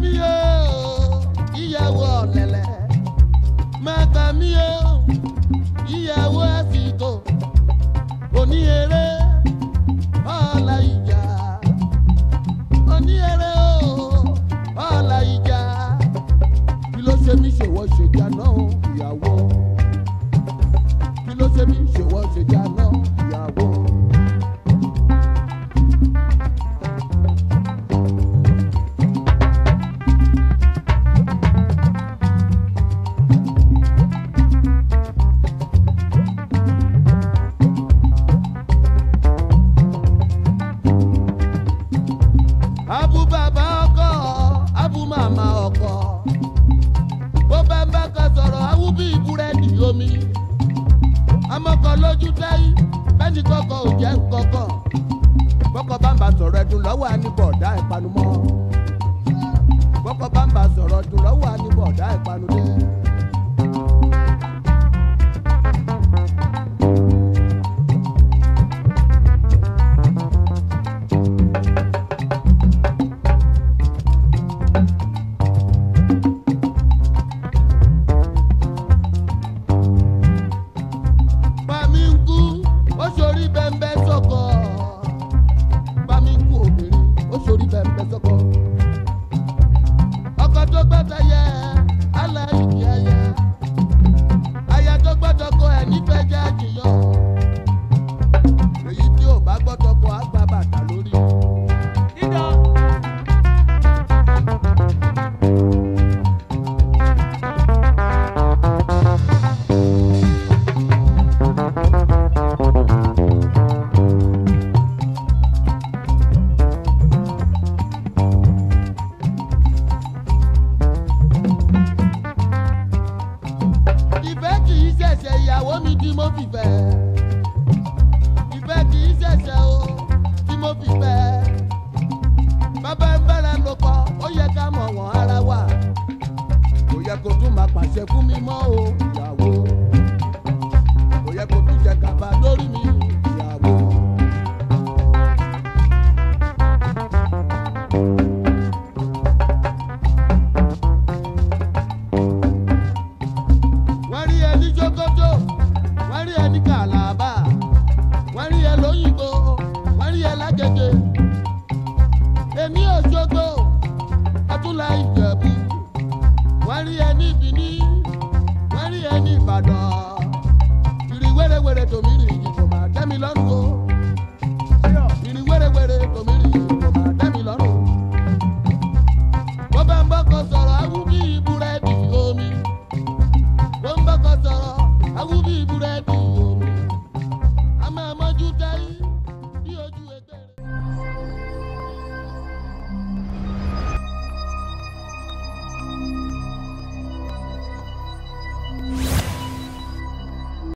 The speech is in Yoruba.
mí o, ìyàwó ọ̀lẹ̀lẹ̀. Má gbà mí o, ìyàwó àsìkò. Òní eré, ọ̀la ìjà. Òní eré o, ọ̀la ìjà. Kí ló ṣe mí ṣèwọ́ ṣèjà náà ìyàwó? Kí ló ṣe mí ṣèwọ́ ṣèjà náà ìyàwó? Abu bàbá ọkọ, abu màmá ọkọ. Bó bá ń bá kan sọ̀rọ̀, awú bí búrẹ́dì omi. Amọ́kọ lójú táyì, bẹ́ẹ̀ni kọ́kọ́ ò jẹ́ nkọ́kọ́. Bọ́kọ bá ń bá sọ̀rọ̀ ẹ̀dùn lọ́wọ́ àníbọ̀dá ìpanumọ́. Bọ́kọ bá ń bá sọ̀rọ̀ ẹ̀dùn lọ́wọ́ àníbọ̀dá ìpanudé. Bámi ń kú, ó ṣorí bẹ́ńbẹ́ sọ́kọ. Bámi ń kú obìnrin, ó ṣorí bẹ́ńbẹ́ sọ́kọ. Ọkọ tó gbọ́dọ̀ yẹ, aláìní aya. Aya tó gbọ́dọ̀ kọ ẹ̀ nífẹ̀ẹ́ jẹ́ àjìyàn. Èyí tí ò bá gbọ́dọ̀ kọ á gba bàtà lórí. Ìfẹ́ kì í ṣẹ̀ṣẹ̀ ìyàwó mi tí mo fi fẹ́. Ìfẹ́ kì í ṣẹ̀ṣẹ̀ o tí mo fi fẹ́. Bàbá ń bára lò pọ̀, ó yẹ ká mọ̀ wọ́n ara wa. Kò yẹ kó tún máa pàṣẹ fún mi mọ́ o ìyàwó. Kò yẹ kó tún jẹ gàba lórí mi ìyàwó. Wọ́n rí ẹ ní Jókòtò, wọ́n rí ẹ ní Kàlàbà, wọ́n rí ẹ lóyìnbó, wọ́n rí ẹ lágége. Èmi Òṣogbo, Ọ̀túnla Ìjẹ̀bú, wọ́n rí ẹ ní Bìní, wọ́n rí ẹ ní Ìbàdàn. Ìrì wẹ́rẹ́wẹ́rẹ́ tòmí